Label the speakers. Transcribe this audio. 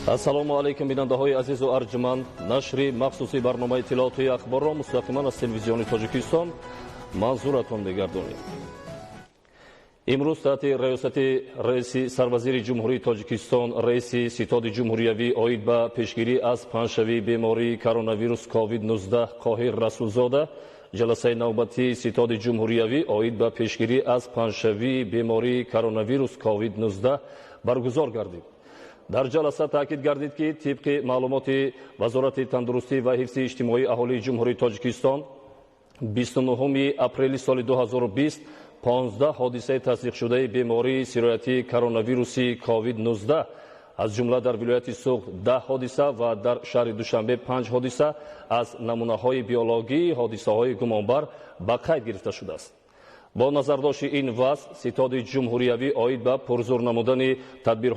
Speaker 1: Ассалому алайкум, бинандаҳои азизу арҷманд. Нашри махсуси барномаи иттилоотии ахборро мустақиман аз Телевизиони Тоҷикистон манзуратон мегардонем. Имрӯз таҳти раёсати раиси сарвазири Ҷумҳурии Тоҷикистон, раиси Ситоди ҷумҳуриявӣ оид ба пешгирӣ аз паҳншавии бемории коронавирус COVID-19 Қоҳир Расулзода ҷаласаи навбатии Ситоди ҷумҳуриявӣ оид ба пешгирӣ аз паҳншавии бемории коронавирус COVID-19 баргузор гардид. Дар ҷаласа таъкид гардид, ки тибқи маълумоти Вазорати тандурустӣ ва ҳифзи иҷтимоии аҳолии Ҷумҳурии Тоҷикистон 29 апрели соли 2020 15 ҳодисаи тасдиқшудаи бемории сироятии коронавируси COVID-19, аз ҷумла дар вилояти Суғд 10 ҳодиса ва дар шаҳри Душанбе 5 ҳодиса аз намунаҳои биологии ҳодисаҳои гумонбар ба қайд гирифта шудааст. Бо назардошти ин вазъ, Ситоди ҷумҳуриявӣ оид ба пурзур намудани тадбирҳо